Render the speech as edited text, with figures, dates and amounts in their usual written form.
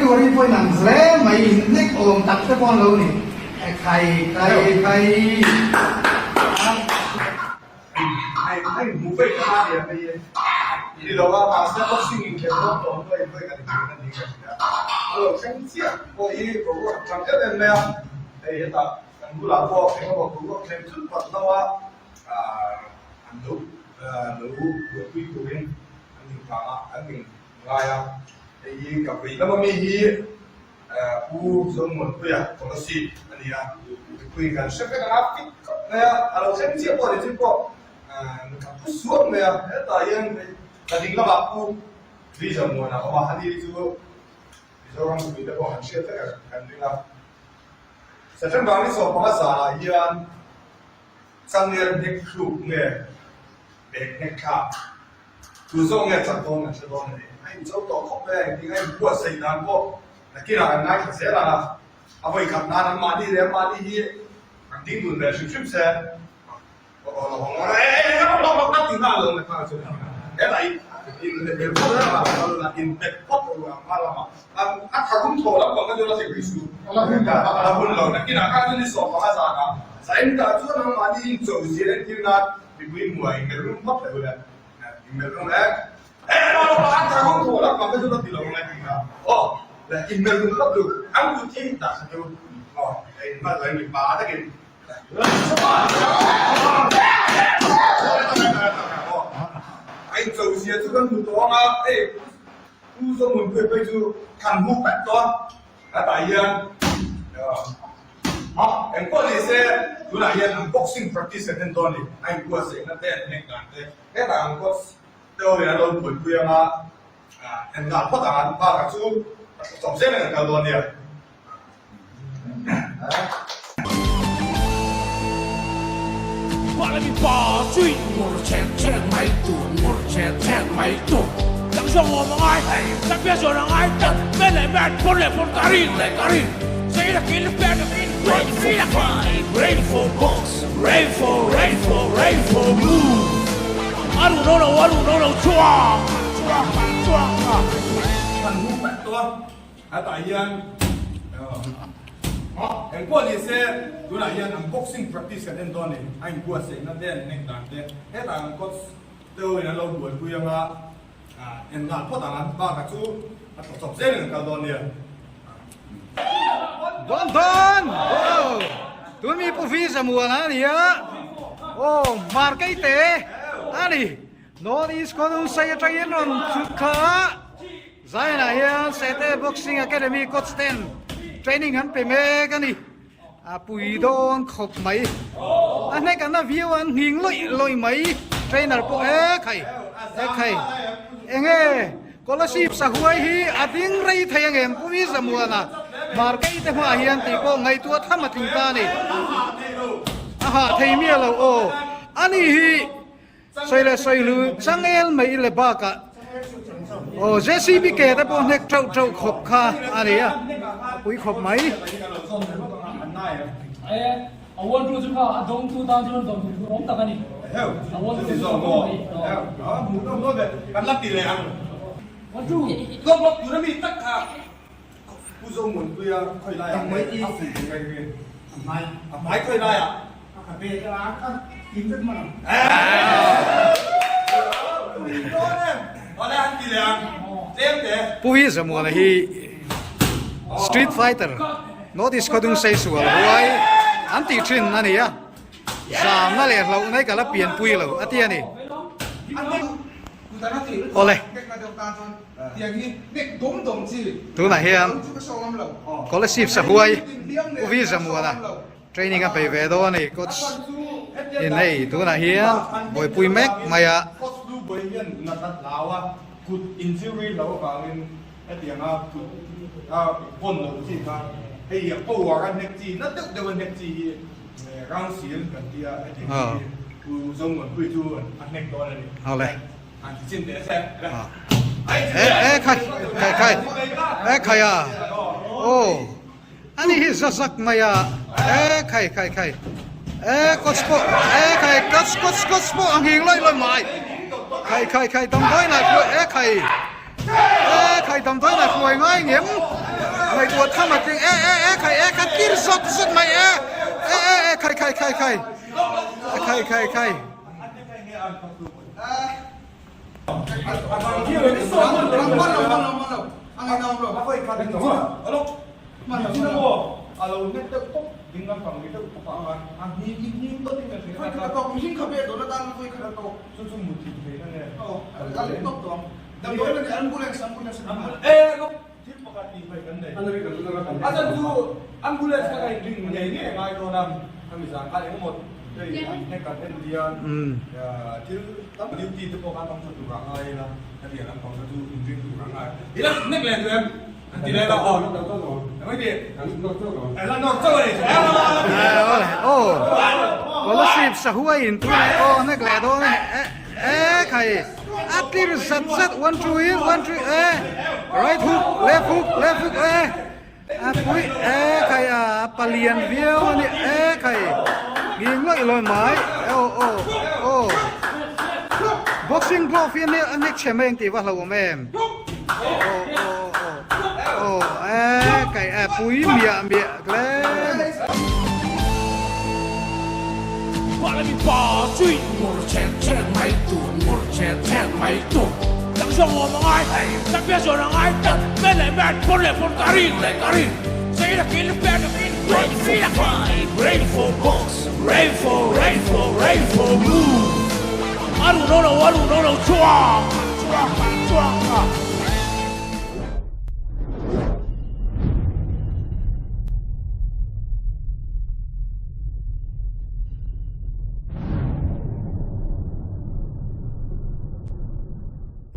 Category pawh in ang hle mai in hnek awm tak te pawh an lo ni. Khai khai khai. Hei hei hmuh veih kha a nia hei ni lo a mahse boxing inkhelh dawn tawh ang pawhin vawi khat inkhelh na niin ka hria a lo thleng chiah pawh hi boruak a tang em em mai a hei hetah kan bulah pawh engemaw boruak thleng thut pat lo a an lo lo buaipui turin an inkhang a an in ngai a hei hi ka vei lama mi hi Pu Zomuanpuia Kolasib a ni a, mipui kan hre vek ang a, fit khawp mai a, a lo thleng chiah pawh ni chu pawh ka phu suak mai a, hetah hian ka ding lamah Pu Rizamuana a awm a, ani chu Mizoram mipui te pawh han hriat vek ang kan ring a. September ni 15 zanah hian Changel hnek thluk nge bag hnek thlak Tu zawk nge chak dawn kan hre dawn a ni. A incho tawh khawp mai a, engtin a inbuatsaih dan pawh nakinah kan ngaithla zel ang a, a vawi khat nan an mahni leh mahni hi an ding dun ve hrim hrim se. A tharum thaw lampang kha chu la thei rih su. A hun lo nakinah khan chu ni 15 zanah zaimtah chuan an mahni incho zia entir nan mipui hmuah inmelh rum phawt leh ule. Hetah ang coach te in an lo buaipui anga engah phawt ang an bakah chu a tla chawp zel ang an kal dawn nia. Kan hmu pek tawh a, hetah hian engpawh ni se tunah hian an boxing practice kan en dawn a ni, a inbuatsaihna te an hnek dan te, hetah an coach te ho in an lo buaipui anga engah phawt ang an bakah chu a tla chawp zel in an kal dawn nia. Dawn dawn! Aw! Tun mi Pu Vi Zamuan a ni a. Aw, Mar Keite a ni. North East Khawnung Sai atangin rawn chhuk kha a. Zainah hian Sete Boxing Academy coach ten training an pe mek a ni. A pui dawn khawp mai. A hnek an a view an nghing lawih lawih mai. Trainer pawh e khai e khai. Enge Kolasib sahuai hi a ding rei thei ang em Pu Zamuana Markei te hmaah hian tih pawh ngaihtuah tham a tling ta a ni. A hah thei miah lo aw. Ani hi Sawi leh sawi lu changel mai le bakah aw JCB ke te pawh hnek teuh teuh khawp kha a ni a, a pui khawp mai. Pu hi Zamuana hi Street Fighter North East Khawdung sei sual huai an tih thin a ni a, zamna leh hlauhna hi ka la pianpui lo a ti a ni. Awle. Tunah hian Kolasib Sahuai Pu Vi Zamuana training a bei ve dawn a ni coach in hei tunah hian buaipui mek mai a. Awle. E e khai khai khai e khai a aw ani hi za zak mai a e khai khai khai e coach pawh e khai coach coach coach pawh a nghing lawih lawih mai khai khai khai damdawi nai hruai e khai e khai damdawi nai hruai ngai ngem. Ngaihtuah tham a tling e e e khai e kha tir zawt zawt mai e e e e khai khai khai khai khai khai khai. Aw Kolasib sahuai in tun e aw nek leh dawn e e khai a tir zat zat one two in one two e right hook left hook left hook e a pui e khai a palian viau a ni e khai nging lawih lawih mai aw aw aw boxing glove hi a nek chhe mai ang tih va hlauhawm em. Aw e kai e pui miah miah hle.